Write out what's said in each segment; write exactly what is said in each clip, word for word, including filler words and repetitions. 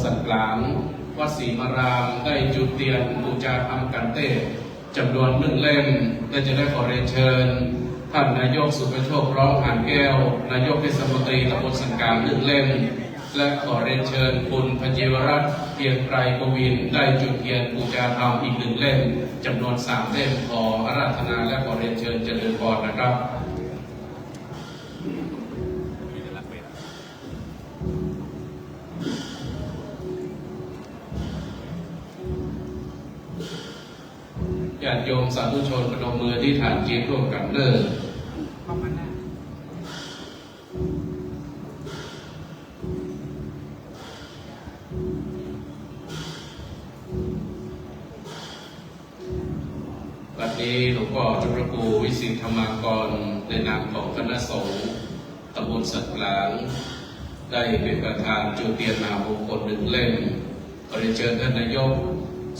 สันกลาง วัดศรีมาราม ได้จุดเตียนปู๋จาธรรมกั๋นเต้ จ๋ำนวนนึ่งเล่ม และจะได้ขอเรียนเชิญ ท่านนายกสุภโชค ร้องหานแก้ว นายกเทศมนตรีตำบลสันกลางนึ่งเล่ม และขอเรียนเชิญคุณพจีวรัตน์ เกรียงไกรกวิน ได้จุดเตียนปู๋จาธรรมอีกนึ่งเล่ม จ๋ำนวนสามเล่ม ขออาราธนาและขอเรียนเชิญเจริญพรนะครับ ญาติโยมสาธุชน ปนมมืออธิษฐานจิตร่วมกั๋นเน่อ บัดนี้หลวงป้อเจ้าพระครูวิสิทธิ์ธรรมากร ในนามของคณะสงฆ์ตำบลสันกลาง ได้เป๋นประธานจุดเตียนมหามงคลนึ่งเล่ม ขอเรียนเชิญท่านนายก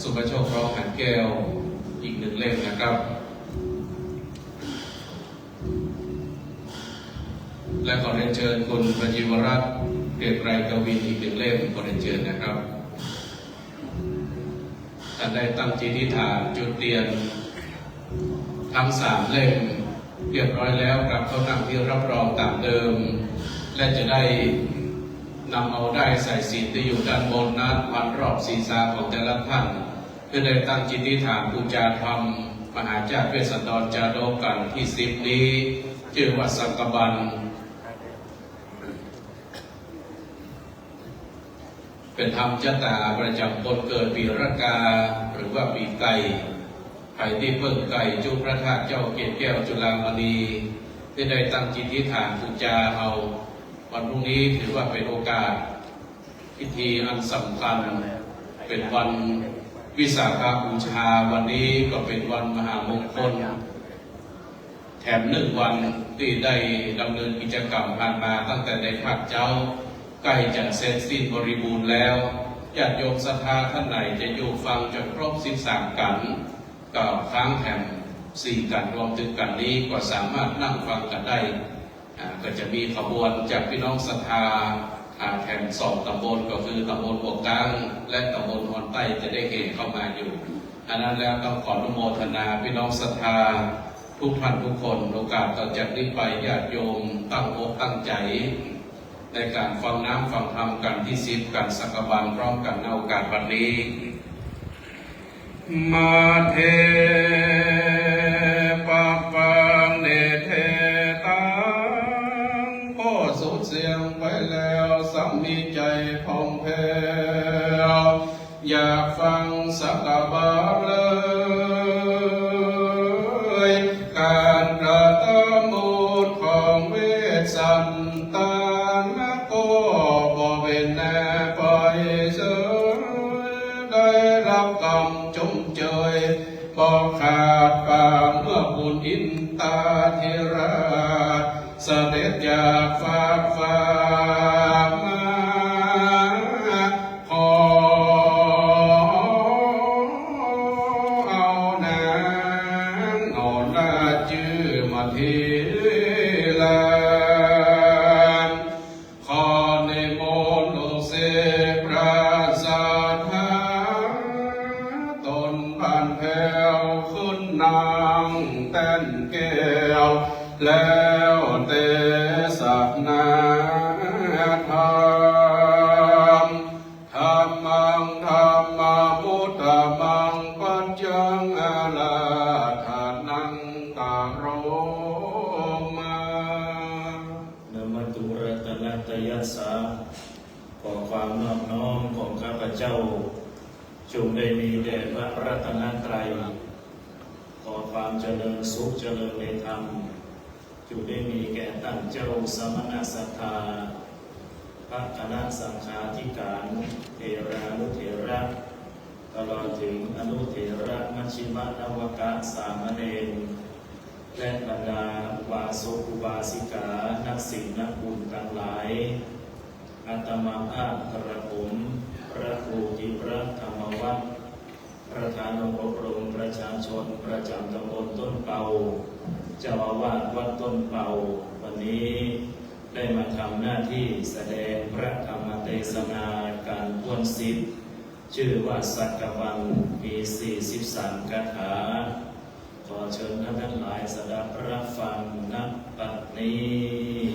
สุภโชค ร้องหานแก้ว อีกนึ่งเล่มนะครับ และขอเรียนเชิญคุณพจีวรัตน์ เกรียงไกรกวิน อีกนึ่งเล่ม ขอเรียนเชิญนะครับ ท่านได้ตั้งจิตอธิษฐานจุดเตียนทั้งสามเล่มเรียบร้อยแล้ว กลับเข้านั่งที่รับรองต๋ามเดิม และจะได้นำเอาด้ายสายสิญจน์ตี้อยู่ด้านบนนั้นพันรอบศีรษะของแต่ละท่าน เปื้อได้ตั้งจิตอธิษฐานปู๋จาธรรมมหาชาติเวสสันดรจาดกกั๋นตี้สิบนี้ จื้อว่าสังฆบัณฑ์ เป๋นธรรมจะต๋าประจ๋ำคนเกิดปี๋รากา หรือว่าปี๋ไก่ ใผตี้เปิ้งไก่จุพระธาตุเจ้าเกศแก้วจุฬามณี ตี้ได้ตั้งจิตอธิษฐานปู๋จาเอา วันพรุ่งนี้ถือว่าเป๋นโอกาส พิธีอันสำคัญ เป๋นวันวิสาขบูชา วันนี้ก็เป๋นวันมหามงคล แถมนึ่งวันตี้ได้ดำเนินกิจกรรมผ่านมาตั้งแต่ในภาคเจ๊า ใก้จะเสร็จสิ้นบริบูรณ์แล้ว ญาติโยมศรัทธาท่านไหนจะอยู่ฟังจ๋นครบสิบสามกั๋น ก็ค้างแถมสี่กั๋น รวมเถิงกั๋นนี้ก็สามารถนั่งฟังกั๋นได้ อ่า ก็จะมีขบวนจากพี่น้องศรัทธา อ่า แถมสองตำบล ก็คือตำบลหัวก้าง และตำบลฮอนใต้ จะได้แห่เข้ามาอยู่ อันนั้นแล้วต้องขออนุโมทนาพี่น้องศรัทธาทุกท่านทุกคน โอกาสต่อจากนี้ไปญาติโยมตั้งอกตั้งใจ๋ ในก๋านฟังน้ำฟังธรรมกั๋นตี้สิบ ก๋านสังฆบัณฑ์พร้อมกั๋น ณ โอกาสบัดนี้ Matthi pabbāni detaṃ ผู้สูญเสียไปแล้ว สำมีใจ๋ผ่องแผ้ว อยากฟังสักบาทเลย ก๋านกระทำบุญของเวสสันดร ก็บ่เป๋นแน่ไปเสย ได้ฮับกำชมเชย บ่ขาดปาง เมื่อบุญอินทาธิราช เสด็จจากฟากฟ้ามา ขอเอานางอ่อนราชจื้อมัทธิลา ขอนิมนต์ลูกศิษย์พระศรัทธา ตนบ้านแพ้วขึ้นนั่งแต้นแก้ว แล้วเตสนาธรรม Dhammaṃ dhammamūttamaṃ paccaṃ ārādhanaṃ karoma. นมัตถุรัตนตยัสสะ ขอความนอบน้อมของข้าพเจ้า จงได้มีแด่พระรัตนตรัย ขอความเจริญสุขเจริญในธรรม จงได้มีแก่ต้านเจ้าสมณะศรัทธา พระคณะสังฆาธิการ เถรานุเถระ ตลอดถึงอนุเถระมัชฌิมนวกะสามเณร และบรรดาอุบาสกอุบาสิกา นักศีลนักบุญตังหลาย อาตมาภาพกระผม พระครูธีระธรรมวัฒน์ ประธานองค์อบรมประชาชนประจ๋ำตำบลต้นเปา เจ้าอาวาสวัดต้นเปา วันนี้ได้มาทำหน้าที่แสดงพระธรรม เทศนาก๋านป้วนสิทธิ์ จื้อว่าสักกะวัน มีสี่สิบสามกาถา ขอเจิญท่านตังหลายสดับรับฟัง ณ บัดนี้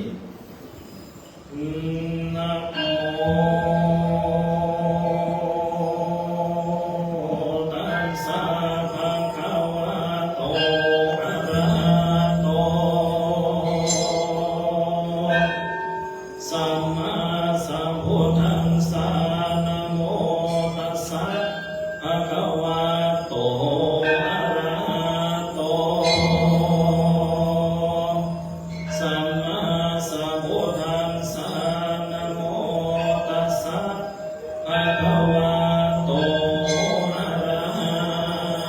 นะโม ตัสสะ ภะคะวะโต อะระหะโต สัมมาสัมพุทธัสสะ นะโมตัสสะ ภะคะวะโต อะระหะโต สัมมาสัมพุทธัสสะ นะโมตัสสะ ภะคะวะโต อะระหะโต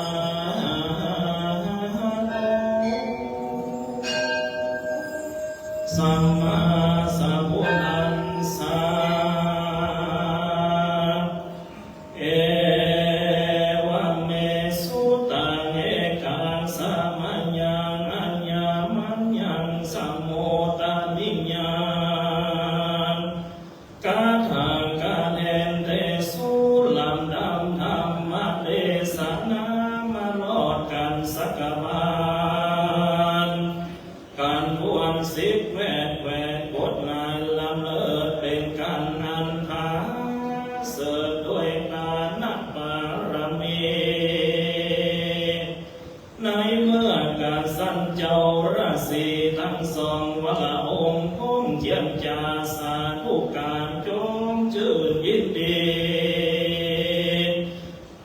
สัมมาสัมพุทธัสสะ เอวัมเม สุตัง เอกัง สะมะยัง อัญญะมัญญัง สะมุตตะนิยัง กาถา ก๋านแห่งเตสู ลำดับธรรมเตสนา มาลอดกั๋นสักกะวัน ก๋านป้วนสิทธิ์แวดแหวก บทหมายล้ำเลิศ เป๋นก๋านอันผาเสริฐโดยตานบารมี ในเมื่อกษัตริย์เจ้าราศีตังสองวระองค์ พร้อมเจียรจาสาธุก๋านจงจื้นยินดี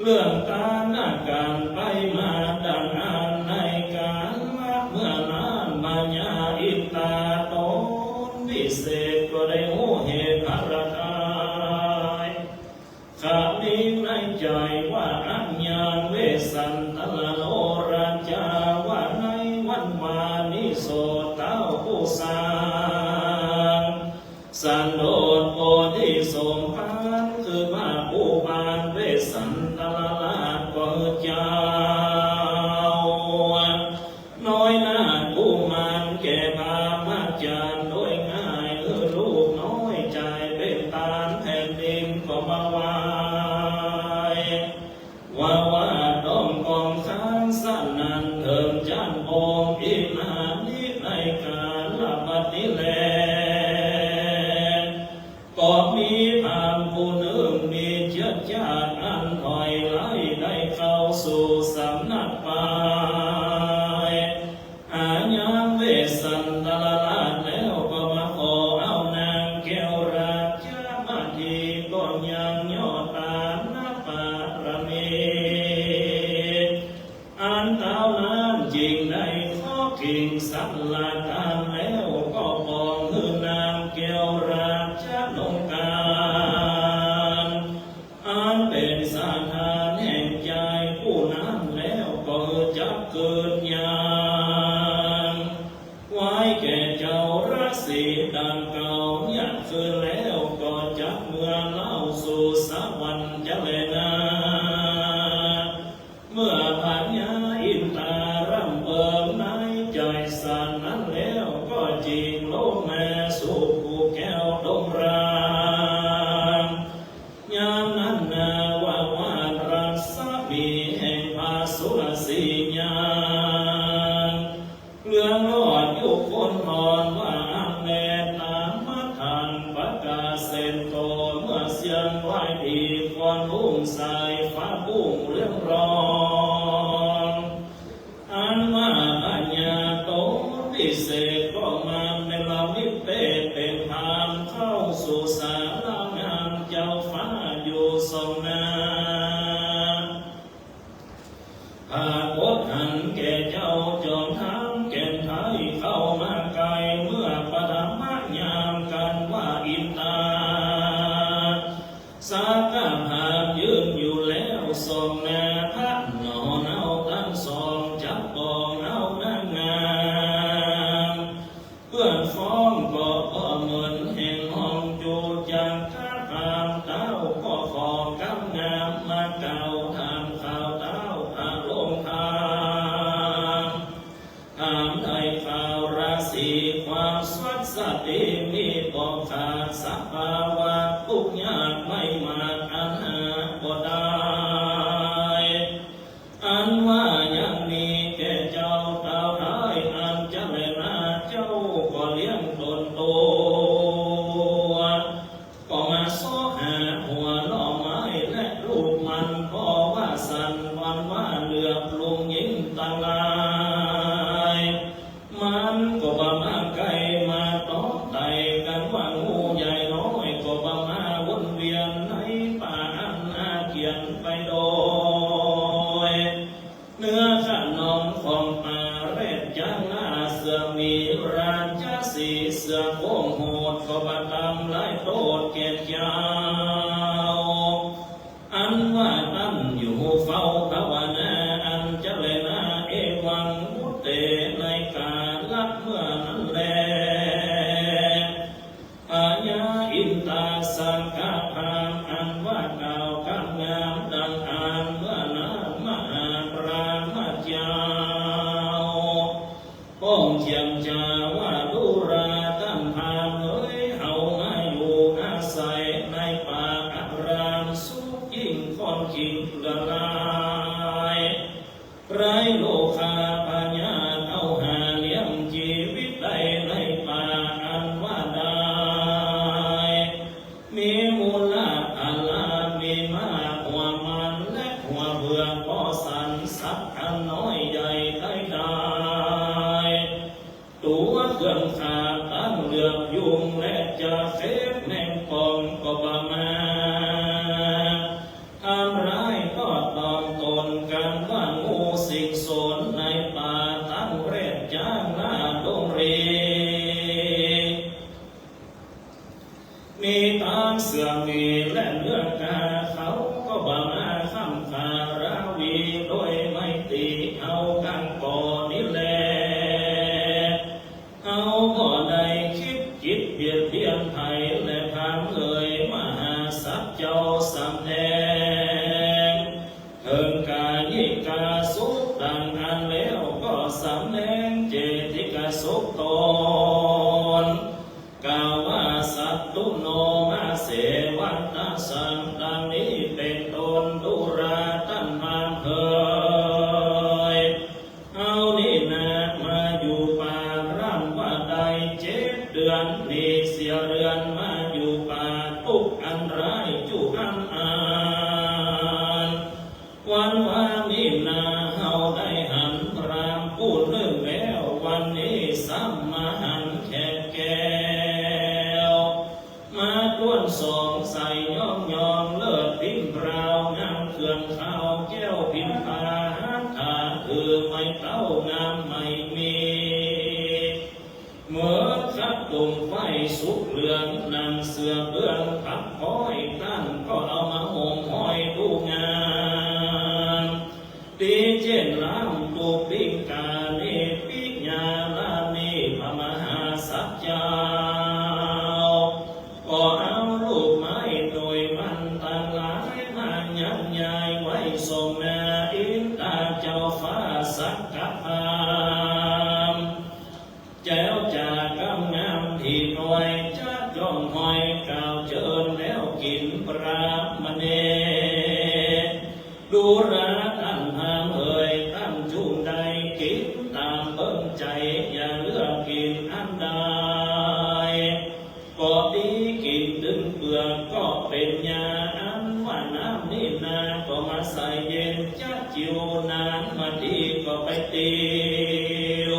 เรื่องตานก๋านไปมาดังอั้น ในก๋าละเมื่อนั้น พญาอินทาต๋นวิเศษก็ได้ฮู้เหตุผะระทัย ขะมิในใจ๋ว่า อะยัง เวสสันตะละโล ราชา ว่าในวันวานิโส เต้าผู้สร้างสันโดษโพธิสมภาร คือว่าผู้บานเวสสันตะละราช ก็หื้อเจ้า น้อยนาถกุมารแก่พราหมจารย์โดยง่าย หื้อลูกน้อยใจ๋เป๋นตานแผ่นดินก็มาไหว้ ว่าว่าต้องกองคานสนั่นเถิงจั้น องค์อินทานิในก๋าละบัดนี้แล ก็มีพราหมณ์ผู้นึ่ง มีเจื้อจาติอันถอยไล่ ได้เข้าสู่สำนักไป หายังเวสสันตะละราชแล้ว ก็มาขอเอานางแก้วราชมาถี ก็ยังยอดตานบารมี อันเต้านั้นจึงได้ขอคิงสันละทานแล้ว ก็ปองหื้อนางแก้วราชนงการ อันเป๋นสถานแห่งใจ๋ผู้นั้นแล้ว ก็จักคืนยัง ไหว้แก่เจ้าราศีดังเก่า เยียะคืนแล้วก็จักเมือเล่าสู่สวรรค์จะแลนา เมื่อพญาอินทาร่ำเปิงในใจ๋สันนั้นแล้ว ก็จิ่งลงมาสู่ภูแก้วดงราง ยามนั้นนาว่าว่ารัศมีแห่งพระสุรสียัง เรืองโรจน์อยู่คนทอนว่า อะเมตตามะทัง ปะกาเสนโต เมื่อเสียงไหว้ผีควรลุ่งใสฟ้าบุ้งเรืองรอง อันว่าพญาต๋นวิเศษก็มาเนรมิตเป๋นพราหมณ์เข้าสู่ศาลางามเจ้าฟ้าอยู่ส่องหน้า ปรากฏหันแก่เจ้าจอมทั้งแก่นไทยเข้ามาใก้ เมื่อปฐมยามกันว่าอินทา สักกะพราหมณ์ยืนอยู่แล้วส่องหน้าพระหนอ เฮาตังสองจักปองเอานางงาม เปื้อนฟ้องก็บ่เหมือนแห่งห้องจูจักกะพราหมณ์ เต้าก็ขอกำงามมาเกล่าวถามข่าวเต้าพระลงทาง ถามไถ่ข่าวราศีความสวัสดีมีบอกขาดสภาวะทุกข์ ได้หมากอันหาบ่ได้ อันว่ายังมีแก่เจ้าเต้าได้ อันจะแลนาเจ้าก็เลี้ยงต๋นตั๋ว ก็มาเซาะหาหัวหน่อไม้และลูกมัน เพราะว่าสันวันว่าเหลือบลุงยิ่งตังหลาย มันก็บ่มาใก้มาต๋อมไต่กั๋นว่างูใหญ่น้อย ก็บ่มาวนเวียนในป่าอันอาเกียนไปโดย เนื้อขนมของป่าแรดจ๊างหน้าเสือหมีราชสีห์เสือโคร่งโหด ก็บ่ตำร้ายโต้ษแก่เจ้า อันว่าตั้งอยู่เฝ้าภาวนา อันจะแลนา เอวัง พุทเต ในกาละเมื่อนั้นแล พญาอินตาสังกะพราหมณ์ อันว่ากล่าวกำงามดังอั้นเมื่อนั้น มหาพราหมณ์เจ้า ป้องเจียมจาว่า ดูราต้านพราหมณ์เอ๋ย เฮามาอยู่อาศัยในป่าอารามสุขยิ่งค่อนขิงเปื้อหลาย ไร้โรคาพยาธิ เฮาหาเลี้ยงจีวิตได้ในป่าอันว่าได้ มีมูลาอาลา มีม้าหัวมันและหัวเบือก ก็สันสัตว์อันน้อยใหญ่ได้ได้ ตั๋วเครื่องขาบตั้งเหลือบยุง และจะเข็บแมงป่องก็บ่มาทำร้ายก็ตอมต๋น กั๋นว่างูสิงสนในป่าตั้งแรดจ๊างหน้าดงรี มีตังเสือหมีและเนื้อกา เขาก็บ่มาค้ำขาราวี โดยไมตรีเฮากั๋งก่อนี้แล เฮาบ่ได้คิดจิตเบียดเบียนใผ และพราหมณ์เอ๋ย มหาสัตว์เจ้าสำแดง เถิงกายิกาสุขดังอั้นแล้ว ก็สำแดงเจติกสุขต๋น กล่าวว่า สัตตุโน มะเสวัตตะสัง ดังนี้เป๋นต้น ดูราต้านพราหมณ์เอ๋ย เฮานี้นามาอยู่ป่าร่ำว่าได้เจ็ดเดือน หนีเสียเรือนมาอยู่ป่า ตุ๊กข์อันร้ายจุอันอัน วันวานี้นาเฮาได้หันพราหมณ์ผู้นึ่งแล้ว วันนี้ซ้ำมาหันแขกแก้ว มาต้วนสองใสย่องยอง เลิศพิมพ์พราวงามเครื่องขาว แก้วพิมพาหัตถา ถือไม้เต้างามไม้มี เหมือนขัดตุ่มไฟสุกเหลือง นั่งเสื่อเบื้องพับพ้อย ต้านก็เอามาห่มห้อยดูงาม ดีเจ้นล้ำตุปิงกานิปิญญาลานิ พระมหาสัตว์เจ้า ก็เอาลูกไม้โดยมันตังหลาย มายันยายไว้ส่งหน้าอินตาเจ้าฟ้าสังกะพราหมณ์ แจ้วจากำงามที่น้อย จะจ้องห้อยกล่าวเจิญแล้วกิ๋นพราหมณ์เณร ดูราต้านพราหมณ์เอ๋ย ต้านจุ่งได้กิ๋นต๋ามเปิ้งใจ๋ อย่าเลือกกิ๋นอันใด ก็ดีกิ๋นตึงเปือก ก็เป๋นยาอันว่าน้ำนี้นา ก็มาใส่เย็นจะจิ๋ว นานมาดีก็ไปติว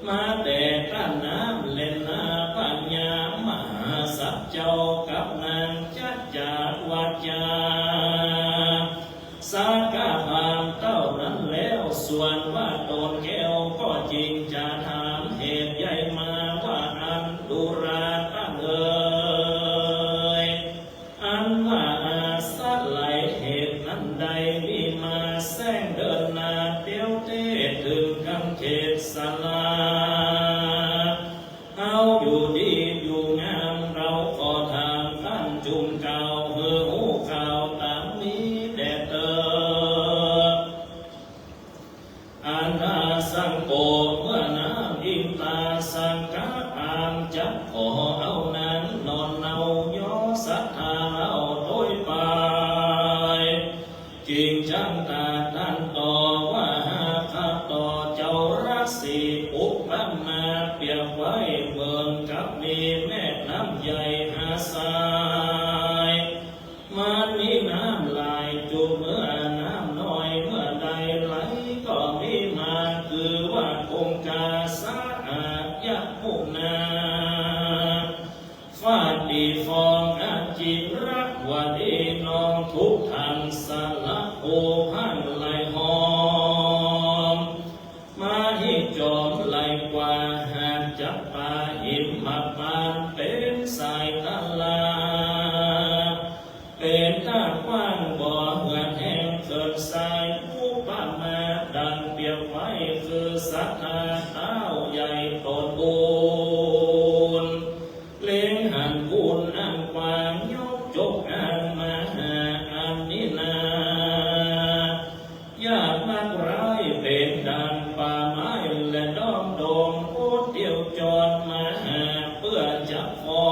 มาแต่ต้านน้ำแลนา ปัญญามหาสัตว์เจ้ากับนางจัจจาวาจา สังกะพราหมณ์เต้านั้นแล้ว ส่วนว่าต๋นแก้วก็จิ่งจะถามเหตุใหญ่มาว่า อันดูราต้านเอ๋ย อันว่าอาศัยเหตุนั้นใด มีมาแสร้งเดินหน้าเตี้ยวเต้ เถิงกำเขตสาลา เฮาอยู่ดีอยู่งาม เฮาขอถามต้านจุ่มเก่า หื้อฮู้ข่าวต๋ามนี้แด่เต๊อะ อันถ้าสังโกเมื่อนั้น อินตาสังกะพราหมณ์จักขอเอานางนอนเนา ยอศรัทธาเล่าโต จริงจังต๋าต้านต่อว่าหากข้าต่อเจ้าราศีอุปมาเปรียบไว้เหมือนกับมีแม่น้ำใหญ่ห้าสาย มันมีน้ำหลายจุ่มเมื่อน้ำน้อยเมื่อใดไหลก็มีมา คือว่าคงคาสะอาด ยะมุนา ฟาดตี้ฟองอจิรวดี นองทุกข์ทั้งสารพัดพังไหลหอม มหิจอมไหลกว่าหาดจับปาหิมพานต์เป๋นสายตะหลาด เป๋นต้ากว้างบ่เหือดแห้งเขินสาย อุปมาดังเปรียบไว้คือศรัทธาเต้าใหญ่ต๋นบุญ เล็งหันบุญอันกว้างยกจกอ้างมหาอันนี้นา ยากนักร้ายเป๋นดังป่าไม้และด้อมดง ผู้เตียวจรมาหาเปื้อจักฟอ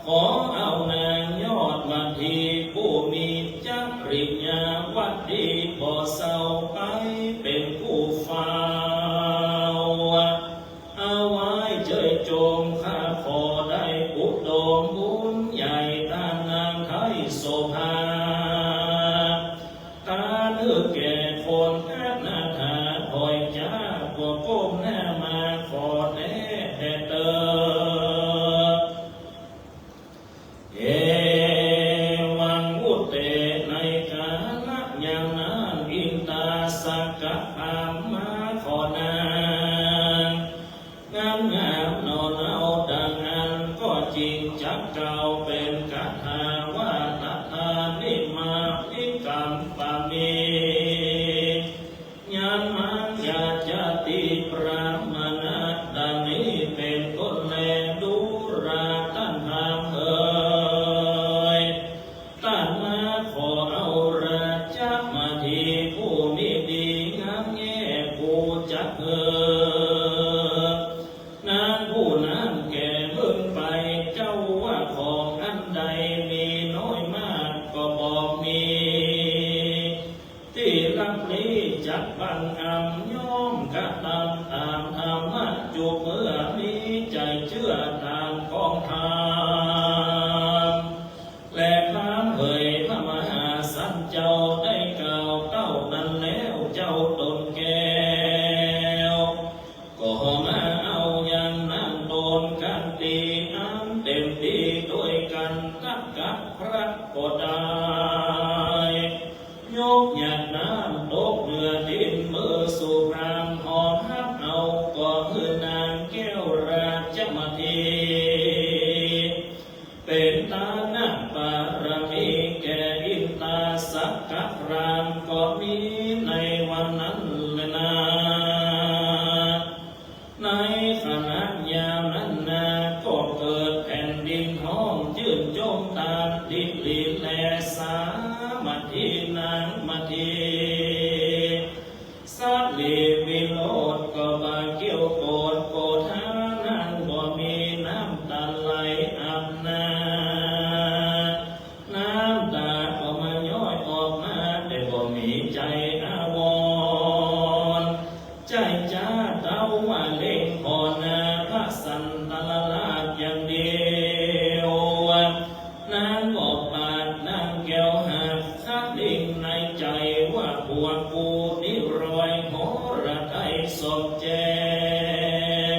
ขอเอานางยอดมะทีผู้มีจริยาวดีบ่เศร้าไปเป๋นผู้เฝ้า เอาไว้เจยจงข้าขอได้อุดมบุญใหญ่ต้านนางไท้โสภา ต๋านหื้อแก่คนนาถาถอยจากัวก้มหน้ามาขอแต๊แต๊เต๊อ เอวัง วุตเต ในกาละยามนั้น อินตาสักกะพราหมณ์มาขอนาง งามงามหนอเล่าดังอั้นก็จริงจักกล่าวเป๋นคาถาว่า ตถานิมานิกัมปะเม ยามัง ยาจาติพราหมณะ ดังนี้เป๋นต้นแล ดูราต้านพราหมณ์เหย ต้านมาขอเอาราชมะทีผู้มีดีงามแง่ผู้จักหื้อ นางผู้นั้นแก่เบิ่งไป เจ้าว่าของอันใดมีน้อยมากก็บ่มี ตี้ลักลี้จักบังอำ ย่อมกระตำต๋ามธรรมะจุเมื่อ มีใจ๋เจื้อต๋ามของธรรม และพราหมณ์เหยพระมหาสัจจ์เจ้าได้กล่าวเต้านั้นแล้ว เจ้าต๋นแก้ว ก็มาเอายังนางต๋นกั๋นตี้อันเต๋มตี้ตวยกั๋นนักกับพระก็ได้ ยกหยาดน้ำตกเหลือดิน เมื่อสู่พราหมณ์หอมฮับเอา ก็หื้อนางแก้วราชมะที เป๋นตานะปารมีแก่อินตาสักกะพราหมณ์ก็มีในวันนั้นแลนา ในขณะยามนั้นนา ก็เกิดแผ่นดินฮ้องจื้นจ้มต๋ามดินลีแล สามัคคีนางมะที สะหลีวิโรธก็บ่าเกี้ยวโกรธ โกธานั้นบ่มีน้ำต๋าไหลอับนา น้ำต๋าก็บ่าย้อยออกมา แต่บ่มีใจ๋อาวรณ์ ใจ๋จ้าเต้าว่าเล็งขอนาพระสันตะลาชอย่างเดียว นางก็ปาดนางแก้วหาสะหลิงในใจ๋ว่า ผัวกูนี้รวยหฤทัยสมแจ้ง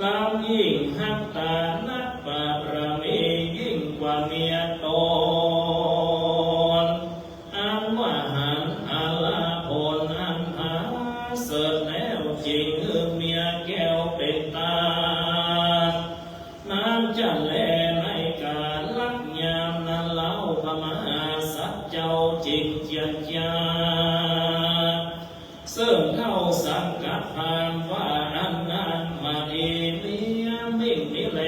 ล้ำยิ่งฮักต๋านะปารมียิ่งกว่าเมียต๋น อันว่าหันอาลาผลอันผาเสริฐแล้ว จึงหื้อเมียแก้วเป๋นตา นั้นจะแล ในกาละยามนั้นเล่า พระมหาสัจจ์เจ้าจึงเจียนจา เซิ่งเฒ่าสักกะพราหมณ์ว่า อันนางมะทีเมียมิ่งนี้แล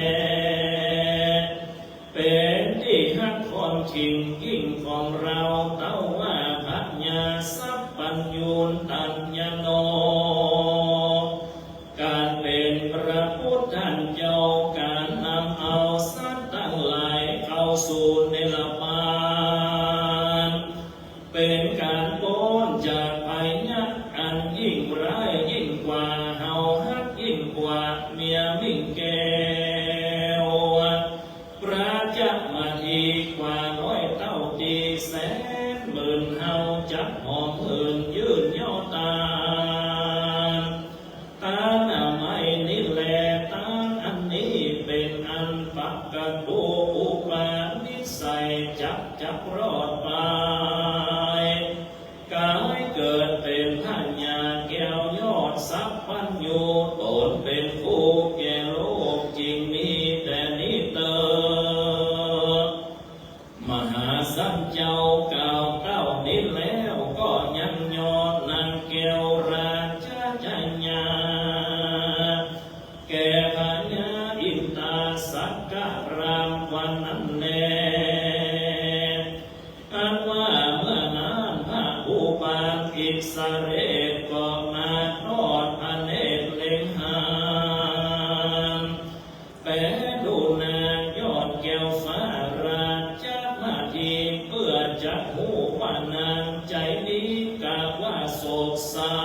เป๋นตี้ฮักคอนขิงยิ่งของเฮา เต้าว่าพญาสัพพัญญูตัญญโณ ก๋านเป๋นพระพุทธเจ้า ก๋านนำเอาสัตว์ตังหลายเข้าสู่นิรปา จะมาดีกว่าร้อยเต้าตี้แสนหมื่น เฮาจักหอมหื่นยื่นย่อตาน ตานอนามัยนี้แล ตานอันนี้เป๋นอันปกตูอุปนิสัย จักจักรอดไป ก๋ายเกิดเป๋นพญาแก้วยอดสัพพัญญู ต๋นเป๋นผู้แก้โรค จึงมีแต่นี้เต๊อะ มหาสัตว์เจ้ากล่าวเต้านี้แล้ว ก็ยังยอดนางแก้วราชชายา แก่พญาอินทาสักกะรามวันนั้นแล อันว่าเมื่อนั้นพระผู้ปานอิสเรศก็มาทอดพระเนตรเล็งหัน แป๋ดูนางยอดแก้วฟ้าราชมาดี เปื้อจะฮู้ว่านางใจ๋ดีกาว่าโศกเศร้า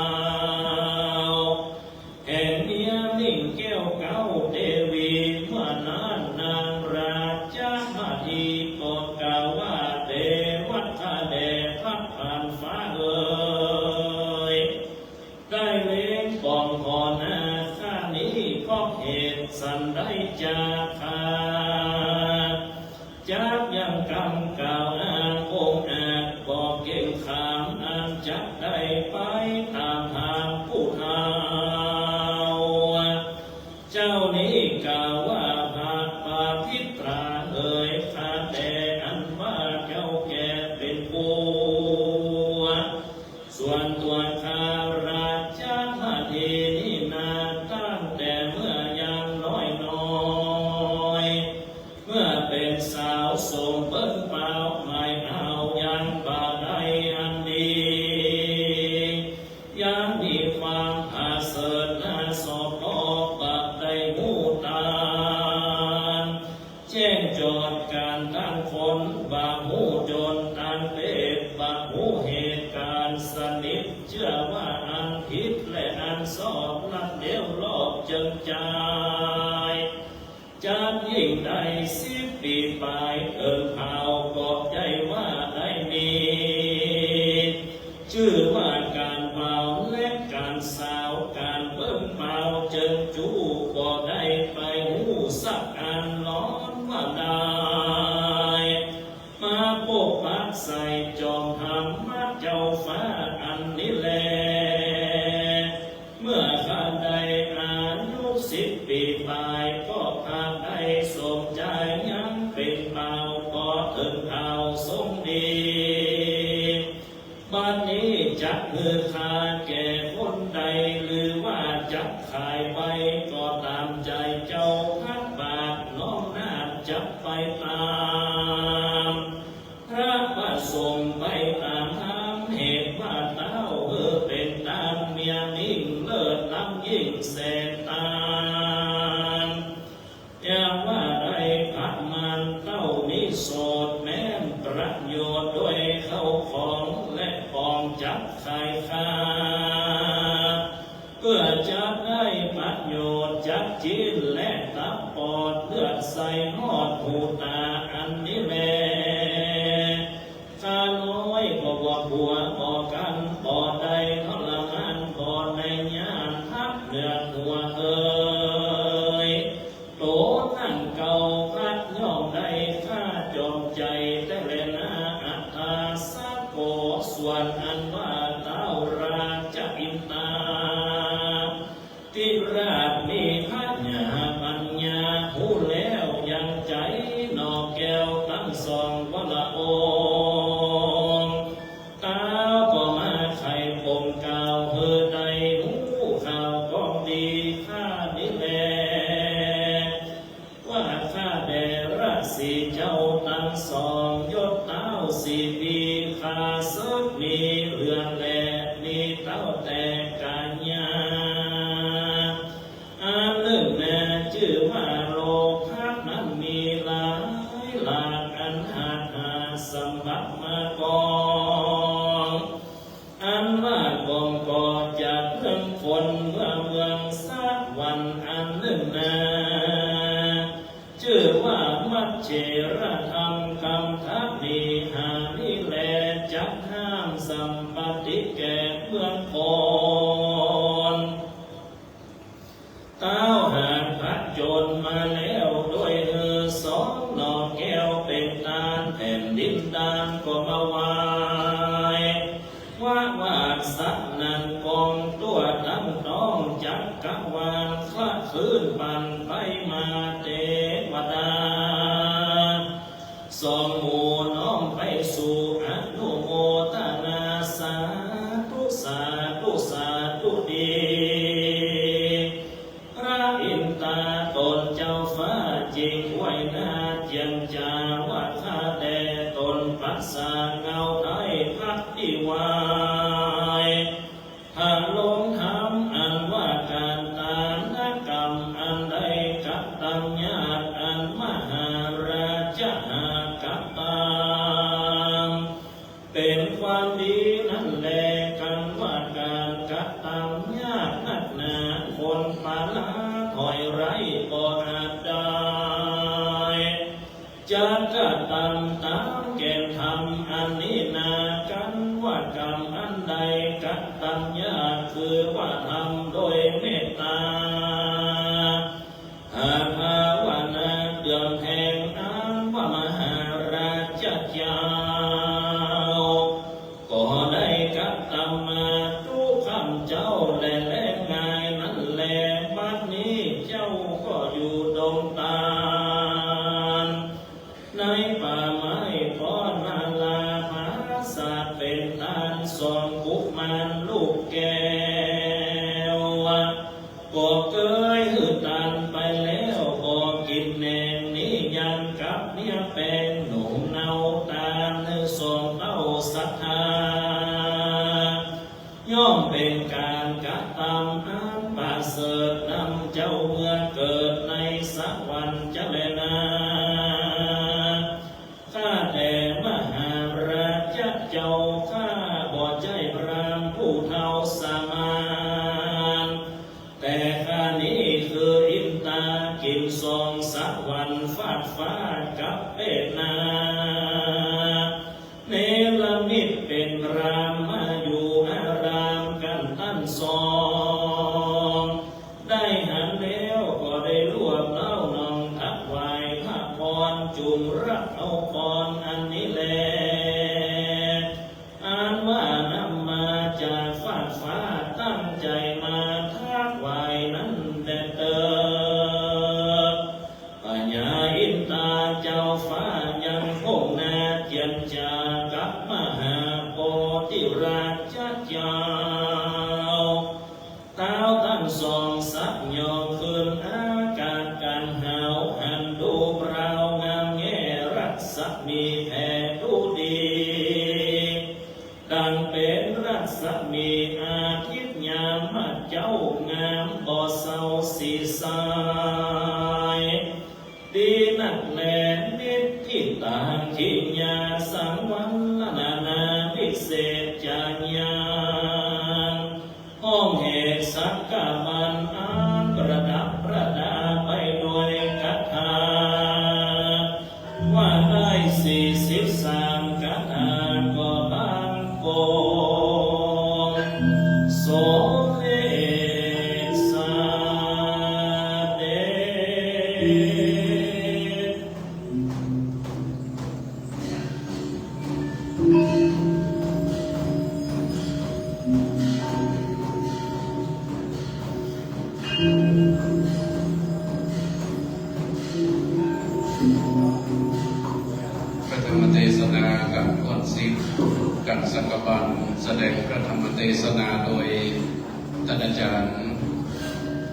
แห่งเมียมิ่งแก้วเก๊าเตวี เมื่อนั้นนางราชมาดีก็กล่าวว่า เตวัตถะแด่พระผ่านฟ้าเอ๋ย ได้เล็งป๋องหอนาข้านี้ เพราะเหตุสันใดจาข้า จักยังกำกล่าวอ้างองอาจ บ่เกรงขามอันจักได้ไปต๋ามหาผู้เฒ่า เจ้านี้กล่าวว่า พระปาภิตราเอ๋ย ข้าแต่อันว่าเจ้าแก่เป๋นผู้ ส่วนตั๋วข้าราชมาดีนี้นา ตั้งแต่เมื่อยังน้อยน้อย เมื่อเป๋นสาวสมเบิ่งเป๋า หมายเอายังบ่ได้อันดี ยังมีความผาเสริฐนาสอบ บ่ได้ฮู้ตาน แจ้งจอดก๋านตางคน บ่ฮู้จนตางเพศ บ่ฮู้เหตุก๋ารณ์สนิท เจื้อว่าอันผิดและอันชอบ ลัดเลี้ยวรอบเจิงจาย จักยิ่งได้สิบปี๋ป๋าย เอิงเผ่าก็ใจ้ว่าได้มี จื้อว่าก๋านบ่าวและก๋านสาว ก๋านเบิ่งเป๋าเจิงจู้ บ่ได้ไปฮู้สักอัน ร้อนว่าได้ มาปกปักใส่จอมธรรมะเจ้าฟ้าอันนี้แล เมื่อข้าได้อายุสิบปี๋ป๋าย ก็ข้าได้สมใจ๋ยังเป๋นบ่าว ก็เถิงคราวทรงดี บัดนี้จักหื้อข้าแก่คนใด หรือว่าจักขายไป ก็ต๋ามใจ๋เจ้าพระบาทน้อมนาฏจักไปต๋าม พระประสงค์ไปต๋ามธรรม เหตุว่าเต้าหื้อเป๋นตานเมียมิ่งเลิศล้ำยิ่งแสนตาน อย่างว่าได้พระมารเต้านี้โสดแม้นประโยชน์ด้วยเข้าของและของจักขายข้า เปื้อจะได้ประโยชน์จักจีนและตับปอด เลือดใสฮอดหูต๋าอันนี้แล ข้าน้อยก็บ่กั๋วบ่กั๋น บ่ได้ทรมาน บ่ได้ย้านทับเหนือหัวเอ่ย โตนั้นเก่าพัดย่อมได้ข้าจอมใจ๋แต๊แลนา อัฏฐาสโก ส่วนอันว่าเต้าราชอินทา ธิราชมีพญาปัญญาฮู้แล้วยังใจ๋หนอแก้วตังสองวรองค์ เต้าก็มาไขปมกล่าวหื้อได้ฮู้ข่าวกองดีข้านี้แล ว่าข้าแด่ราศีเจ้าตังสอง ยศเต้าสี่ปี๋ ข้าเสิกมีเฮือนและมีเต้าแต่ก๋ายา อันนึ่งนาจื้อว่าโลภะนั้นมีหลายหลาก อันหากหาสมบัติมากอง อันว่าบ่งก่อจากเมืองฝนเมื่อเมืองสวรรค์อันนึ่งนา จื้อว่ามัท เถระธรรมคันธะวิหาริแล จักห้ามสัมปติแก่เมืองคน เต้าหากผจญมาแล้ว โดยหื้อสองหน่อแก้วเป๋นตาน แผ่นดินตานก็มาไหว้ วะวาสะนั้นกองตั้วตังต้องจักกะวาล คละคลื่นปั่นไปมาเตวดา สองหมู่น้อมไปสู่อนุโมทนา สาธุ สาธุ สาธุดี พระอินตาต๋นเจ้าฟ้าจึงไหว้หน้าเจียรจาว่า ข้าแต่ต๋นประสาทเงาไท้ภักดีไหว้ พระลงธรรมอันว่าก๋านตานกรรมอันใดกระตำยาก อันมหาราชหากระตำ เป๋นความดีนั้นแล คันว่าก๋านกระตำยากนักหนา คนปาละถอยไร้บ่อาจได้ จักกระตำต๋ามแก่นธรรมอันนี้นา คันว่ากรรมอันใดกระตำยาก คือว่าทำโดยเมตต๋า หากภาวนาเกื้องแห่งอันว่ามหาราชเจ้า ก็ได้กระตำมาทุกข้ามเจ้าแล แลง่ายนั้นแล บัดนี้เจ้าก็อยู่ดงตาล ในป่าไม้พรนาลา ผาสาทเป๋นตานสองกุมารลูกแก้ว ก็เกยหื้อตานไปแล้ว บ่กิ๋นแหนงนี้ ยังกับเนียแปงหนุ่มเนาตานหื้อสองเต้าศรัทธา ย่อมเป๋นก๋านกระตำอันประเสริฐ นำเจ้าเมือเกิดในสวรรค์จะแลนา ข้าแต่มหาราชเจ้า ข้าบ่ใจ้พราหมณ์ผู้เฒ่าสามัญ แต่ข้านี้คืออินตา กิ๋นสองสวรรค์ฟากฟ้ากับเปตนา เนรมิตเป๋นพราหมณ์มาอยู่อารามกั๋นตันสอง ได้หันแล้วก็ได้รวบเล้าน้อมถวายพระพร จุ่งรับเอาพรอันนี้แล อันว่านำมาจากฟากฟ้า ตั้งใจ๋มาถวายนั้นแด่เตอ พญาอินตาเจ้าฟ้ายังคงนาเจียรจากับมหาโพธิราชเจ้า เต้าตังสองสักยอขึ้นอากาศกั๋น หาวหันดูพราวงามแง่ รัศมีแผ่ดูดี ดังเป๋นรัศมีอาทิตย์ยามเจ๊างามบ่เศร้าสีสาย ดีนักแล นิฏฐิตา ขิยา สังวรรณนานาวิเศษจายัง ห้องเหตุสักกะวันอันประดับประดาไปด้วยคาถา ว่าได้สี่สิบสามคาถาก็บังคมสมเด็จเสด็จ พระธรรมเตสนากั๋นถ้วนสิ้น กั๋นสักกะวัน แสดงพระธรรมเตสนาโดย ท่านอาจารย์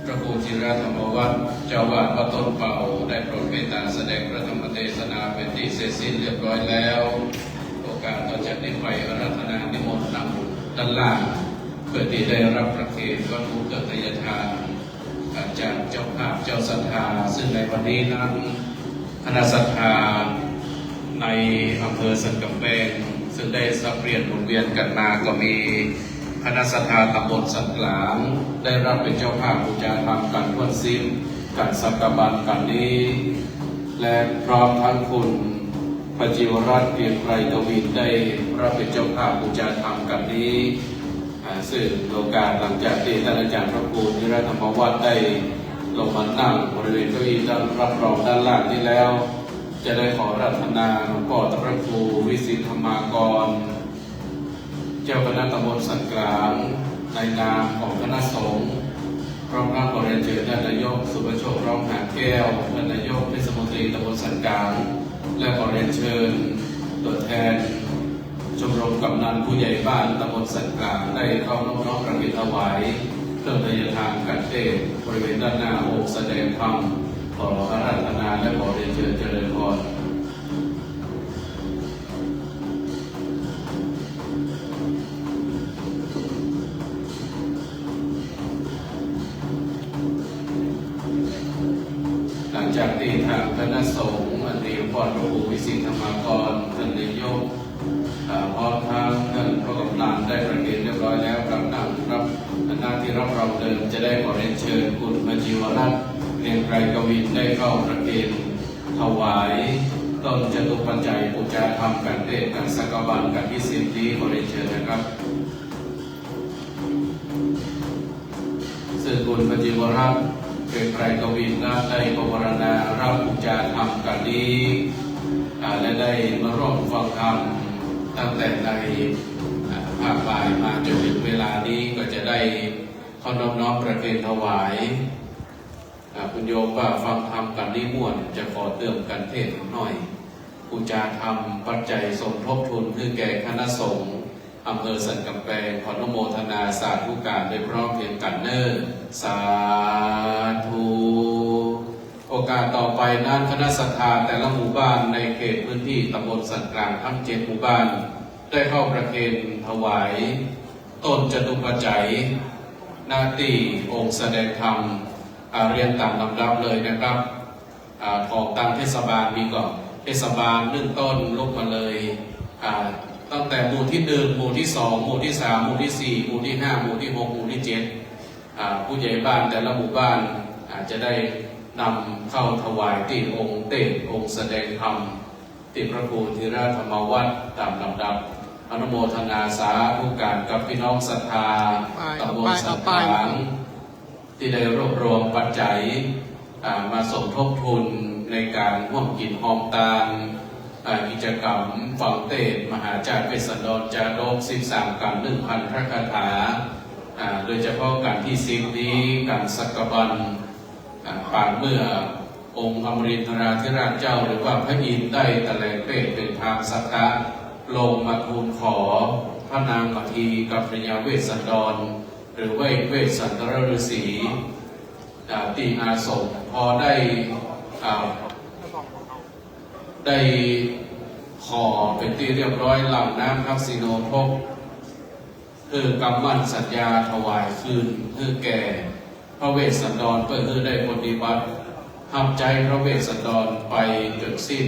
พระครูธีระธรรมวัฒน์ เจ้าอาวาสวัดต้นเปา ได้โปรดเมตตาแสดงพระธรรมเตสนาเป๋นตี้เสร็จสิ้นเรียบร้อยแล้ว โอกาสต่อจากนี้ไปอาราธนานิมนต์นำด้านล่าง เพื่อตี้ได้รับประเคนวัตถุเกื้อไทยทาน จากเจ้าภาพเจ้าศรัทธา ซึ่งในวันนี้นั้น คณะศรัทธาในอำเภอสันกำแพง ซึ่งได้สับเปลี่ยนหมุนเวียนกั๋นมา ก็มีคณะศรัทธาตำบลสันกลาง ได้รับเป๋นเจ้าภาพบูชาธรรมกั๋นถ้วนสิ้น กั๋นสักกะวันกั๋นนี้ และพร้อมทั้งคุณประจิวรัตน์ เกรียงไกรกวิน ได้รับเป็นเจ้าภาพบูชาธรรมกันนี้ อ่า ซึ่งโอกาสหลังจากตี้ต้านอาจ๋ารย์พระครูธีระธรรมวัฒน์ได้ลงมานั่งบริเวณเก้าอี้ด้านรับรองด้านล่างนี้แล้ว จะได้ขออาราธนาหลวงป้อต้านพระครูวิสิทธธรรมากร เจ้าคณะตำบลสันกลาง ในนามของคณะสงฆ์ พร้อมทั้งขอเรียนเชิญท่านนายกสุภโชค ร้องหาแก้ว ท่านนายกเทศมนตรีตำบลสันกลาง และขอเรียนเชิญตัวแทนชมรมกำนันผู้ใหญ่บ้านตำบลสันกลาง ได้เข้าร่วมน้อมประเคนถวายเครื่องไทยทานกันเตศน์บริเวณด้านหน้าองค์แสดงธรรม ขออาราธนาและขอเรียนเชิญเจริญพร หลังจากตี้ทางคณะสงฆ์อันมีหลวงป้อต้านพระครูวิสิทธธรรมากร ท่านนายก อ่า พร้อมทั้งท่านพ่อกำนันได้ประเคนเรียบร้อยแล้ว กำนันรับหน้าตี้รับรองเดิม จะได้ขอเรียนเชิญคุณประจิวรัตน์ เกรียงไกรกวิน ได้เข้าประเคน ถวายต้นจตุปัจจัยบูชาธรรมกันเตศน์ กันสักกะบัน กันตี้สิบนี้ ขอเรียนเชิญนะครับ ซึ่งคุณประจิวรัตน์ เกรียงไกรกวิน นั้นได้ปวารณารับบูชาธรรมกันนี้ อ่า และได้มาร่วมฟังธรรมตั้งแต่ใน อ่า ภาคบ่ายมาจนถึงเวลานี้ ก็จะได้เข้าน้อมประเคนถวาย อ่า คุณโยมว่าฟังธรรมกันนี้ม่วน จะขอเติมกันเทศน์หน่อย บูชาธรรมปัจจัยสมทบทุนหื้อแก่คณะสงฆ์อำเภอสันกำแปง ขออนุโมทนาสาธุก๋านโดยพร้อมเพรียงกันเน่อ สาธุ โอกาสต่อไปนั้น คณะศรัทธาแต่ละหมู่บ้านในเขตพื้นที่ตำบลสันกลางทั้งเจ็ดหมู่บ้าน ได้เข้าประเคนถวายต้นจตุปัจจัย ณ ตี้องค์แสดงธรรม อ่า เรียนต๋ามลำดับเลยนะครับ อ่า ของตางเทศบาลมีก่อ เทศบาลนึ่งต้นลุกมาเลย อ่า ตั้งแต่หมู่ตี้หนึ่ง หมู่ตี้สอง หมู่ตี้สาม หมู่ตี้สี่ หมู่ตี้ห้า หมู่ตี้หก หมู่ตี้เจ็ด อ่า ผู้ใหญ่บ้านแต่ละหมู่บ้าน อ่า จะได้นำเข้าถวายตี้องค์เตศน์ องค์แสดงธรรม ตี้พระครูธีระธรรมวัฒน์ต๋ามลำดับ อนุโมทนาสาธุก๋านกับปี้น้องศรัทธา ไป ตำบล ไป สันกลาง ไป ตี้ได้รวบรวมปัจจัย อ่า มาสมทบทุนในก๋านฮ่วมกิ๋นฮ่วมตาน อ่า กิจกรรมฟังเตศน์มหาจ้าติเวสสันดรจาดกสิบสามกัณฑ์ หนึ่งพันพระคาถา อ่า โดยเฉพาะกัณฑ์ตี้สิบนี้ กัณฑ์สักกะบัน อ่า ปานเมื่อองค์อมรินทราธิราชเจ้า หรือว่าพระอินทร์ได้ตะแหลงเปรตเป๋นพราหมณ์สัตตะ ลงมาทูลขอพระนางมะทีกับพญาเวสสันดร หรือว่าเวสสันดรฤๅษี อ่า ตี้อาสม พอได้ อ่า ได้ขอเป๋นตี้เรียบร้อย หลั่งน้ำทักษิโณทก หื้อกำมั่นสัญญาถวายคืนหื้อแก่พระเวสสันดร เปื้อหื้อได้ปฏิบัติฮับใจ๊พระเวสสันดรไปจนสิ้น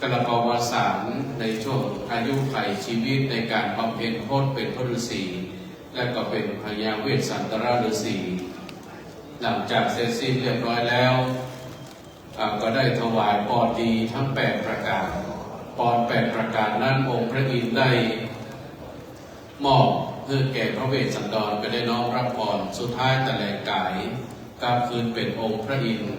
กาลปวสานต์ในช่วงอายุขัยชีวิตในก๋านบำเพ็ญพจน์เป๋นพระฤๅษี และก็เป๋นพญาเวสสันดรฤๅษี หลังจากเสร็จสิ้นเรียบร้อยแล้ว อ่า ก็ได้ถวายปอนดีทั้งแปดประก๋าน ปอนแปดประก๋านนั้นองค์พระอินทร์ได้มอบหื้อแก่พระเวสสันดร ก็ได้น้อมรับปอน สุดท้ายตะแหลงก๋ายกลับคืนเป๋นองค์พระอินทร์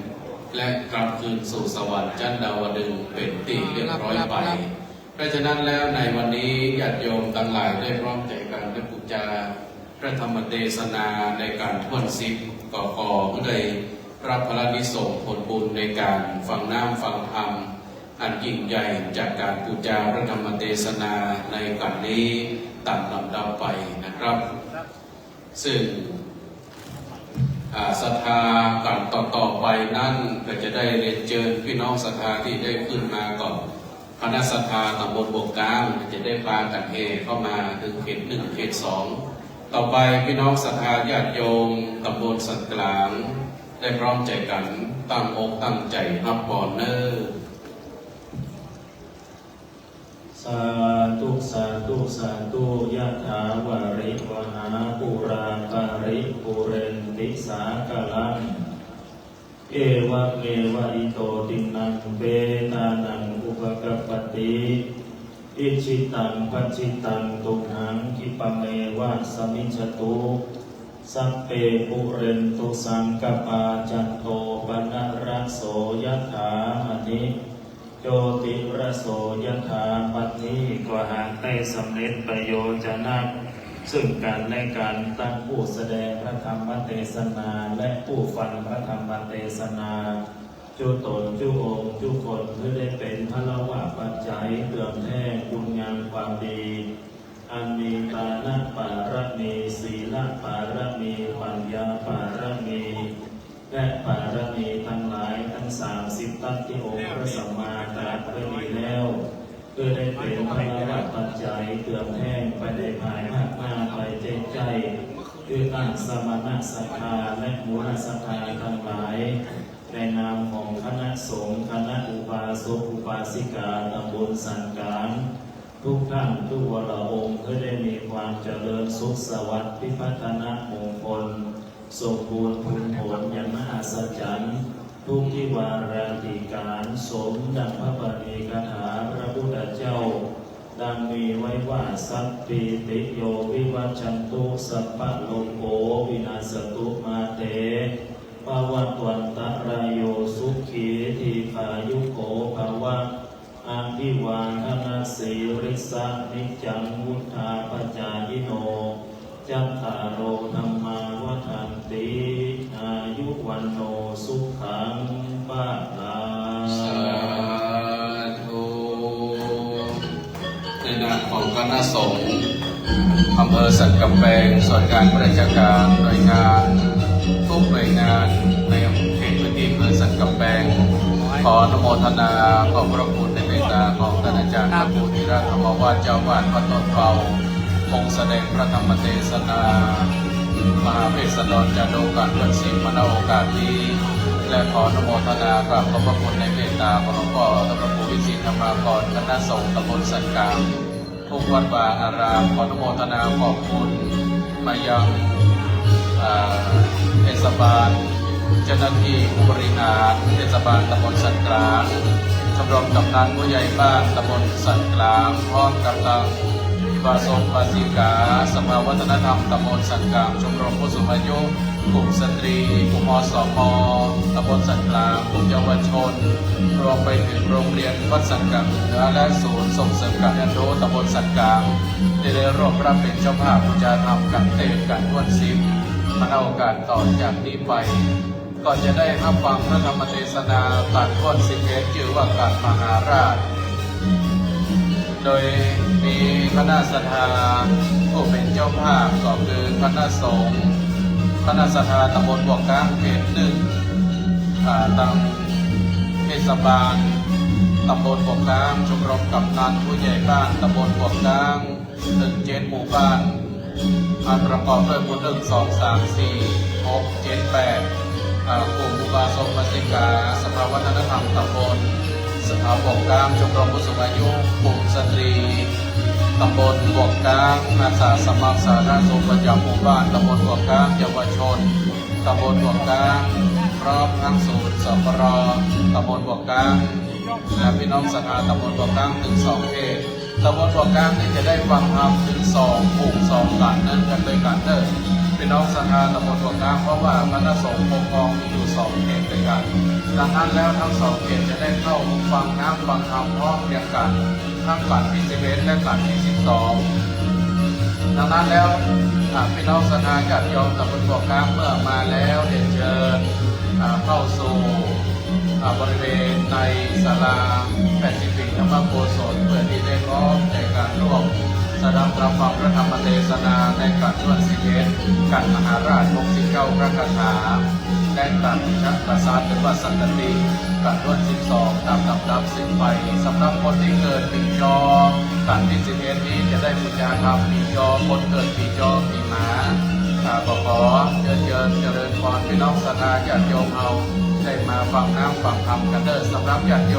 และกลับคืนสู่สวรรค์จั๊นดาวดึงส์เป๋นตี้เรียบร้อยไป เพราะฉะนั้นแล้วในวันนี้ญาติโยมตังหลายได้พร้อมใจ๋กั๋นได้บูชาพระธรรมเตสนาในก๋านถ้วนสิบ ก็ขอหื้อได้รับพระอานิสงส์ผลบุญในก๋านฟังน้ำฟังธรรมอันยิ่งใหญ่จากก๋านบูชาพระธรรมเตสนาในก๋านนี้ต๋ามลำดับไปนะครับ ซึ่ง อ่า ศรัทธาก๋านต่อๆ ไปนั้นก็จะได้เรียนเจิญปี้น้องศรัทธาตี้ได้ขึ้นมาก่อน คณะศรัทธาตำบลบวกกลางจะได้ปากั๋นแห่เข้ามาเถิงเขตหนึ่ง เขตสอง ต่อไปปี้น้องศรัทธาญาติโยมตำบลสันกลาง ได้พร้อมใจ๋กั๋นตั้งอกตั้งใจ๋ฮับปอนเน่อ สาธุ สาธุ สาธุ ยะถาวาริวหาปูราปาริปูเรนติสาคารัง เอวะเมวะ อิโต ทินนัง เปตานัง อุปะกัปปะติ อิจฉิตัง ปัจฉิตัง ตุมหัง ขิปปะเมวะ สะมิจฉตุ สัพเพ ปุเรนตุ สังกัปปา จันโท ปะนะระโส ยะถา มะณิ โชติระโส ยะถา บัดนี้ขอหากได้สำเร็จประโยชน์จะนัก ซึ่งกันและกัน ตังผู้แสดงพระธรรมเตสนา และผู้ฟังพระธรรมเตสนา จุ๊ต๋นจุ๊องค์จุ๊คน หื้อได้เป๋นพลวปัจจัย เติมแท่งบุญงามความดี อันมีตานะปารมี ศีลปารมี ปัญญาปารมี และปารมีตังหลายตังสามสิบตั๊ดตี้องค์พระสัมมาตรัสไว้ดีแล้ว หื้อได้เป๋นพลวปัจจัย เติมแท่งไปในภายภาคหน้าไปใจ้ๆ หื้ออาสมณศรัทธาและมูลศรัทธาตังหลาย ในนามของคณะสงฆ์ คณะอุบาสกอุบาสิกาตำบลสันกลาง ทุกท่านทุกวรองค์ หื้อได้มีความเจริญสุขสวัสดิ์ พิพัฒนมงคล สมบูรณ์พูนผลอย่างน่าอัศจรรย์ ทุกทิวาราธิการ สมดังพระบาลีคาถาพระพุทธเจ้า ดังมีไว้ว่า สัพพีติโยวิวัชชันตุ สัพพะโรโควินัสสะตุ มาเตภวัตวันตะราโย สุขีทีฆายุโขภะวะ อะภิวาทะนะสีลิสสะ นิจจังวุฑฒาปะจายิโน จัตตาโรธัมมาวัฑฒันติ อายุวัณโณสุขังพะลัง สาธุ ในนามของคณะสงฆ์อำเภอสันกำแปง ส่วนงานราชการ หน่วยงาน ทุกหน่วยงานในเขตพื้นที่อำเภอสันกำแปง ขออนุโมทนาขอบพระคุณในเมตตาของท่านอาจารย์พระครูธีระธรรมวาส เจ้าวาดวัดต้นเปา องค์แสดงพระธรรมเตสนา มหาเวสสันดรจาดก การเปิดศีลมา ณ โอกาสนี้ และขออนุโมทนากราบขอบพระคุณในเมตตาของหลวงพ่อพระครูวิสิทธธรรมากร คณะสงฆ์ตำบลสันกลาง ทุกวัดวาอาราม ขออนุโมทนาขอบคุณมายัง อ่า เทศบาล เจ้าหน้าที่ผู้บริหารเทศบาลตำบลสันกลาง ชมรมกำนันผู้ใหญ่บ้านตำบลสันกลาง พร้อมกับตังอุบาสกอุบาสิกา สภาวัฒนธรรมตำบลสันกลาง ชมรมผู้สูงอายุ กลุ่มสตรี กลุ่ม อสม ตำบลสันกลาง กลุ่มเยาวชน รวมไปถึงโรงเรียนวัดสันกลางเหนือ และศูนย์ส่งเสริมการเรียนรู้ตำบลสันกลาง ที่ได้ร่วมรับเป็นเจ้าภาพบูชาธรรมกันเตรียมกันถ้วนสิบ มา ณ โอกาสต่อจากนี้ไป ก็จะได้รับฟังพระธรรมเตสนากันถ้วนสิบเอ็ด จื้อว่ากัณฑ์มหาราช โดยมีคณะศรัทธาผู้เป็นเจ้าภาพก็คือคณะสงฆ์ คณะศรัทธาตำบลบวกก๊างเขตหนึ่ง อ่า ตังเทศบาลตำบลบวกก๊าง ชมรมกำนันผู้ใหญ่บ้านตำบลบวกก๊าง ตึงเจ็ดหมู่บ้าน อันประกอบด้วยหมู่หนึ่ง สอง สาม สี่ หก เจ็ด แปด อ่า กลุ่มอุบาสกอุบาสิกา สภาวัฒนธรรมตำบล สภาบวกก๊าง ชมรมผู้สูงอายุ กลุ่มสตรีตำบลบวกก๊าง อาสาสมัครสาธารณสุขประจำหมู่บ้านตำบลบวกก๊าง เยาวชนตำบลบวกก๊าง พร้อมทั้งศูนย์ สปร ตำบลบวกก๊าง และพี่น้องศรัทธาตำบลบวกก๊างตึงสองเขต ตำบลบวกก๊างนี่จะได้ฟังธรรมถึงสองหมู่สองกัณฑ์นั้นกันด้วยกัณฑ์เด้อ พี่น้องศรัทธาตำบลบวกก๊าง เพราะว่าคณะสงฆ์ปกครองมีอยู่สองเขตด้วยกัณฑ์ ดังนั้นแล้วทั้งสองเขตจะได้เข้าฟังน้ำฟังธรรมพร้อมเพรียงกัณฑ์ ทั้งกัณฑ์ที่สิบเอ็ดและกัณฑ์ที่สิบสอง ดังนั้นแล้ว อ่า พี่น้องศรัทธาญาติโยมตำบลบวกก๊างเมื่อมาแล้วเรียนเชิญ อ่า เข้าสู่ อ่า บริเวณในศาลาแปซิฟิกธรรมโกศล เพื่อที่ได้พร้อมในการร่วมสดับรับฟังพระธรรมเตสนาในกัณฑ์ถ้วนสิบเอ็ด กัณฑ์มหาราช หกสิบเก้าพระคาถา และกัณฑ์ชักกษัตริย์ หรือว่าสังกติ กัณฑ์ถ้วนสิบสอง ตามลำดับสืบไป สำหรับคนที่เกิดปีจอ กัณฑ์ที่สิบเอ็ดนี้จะได้บูชาธรรมปีจอ คนเกิดปีจอ ปีหมา อ่า ก็ขอเชิญเจิญเจริญพรพี่น้องศรัทธาญาติโยมเฮาได้มาฟังน้ำฟังธรรมกันเด้อ สำหรับญาติโย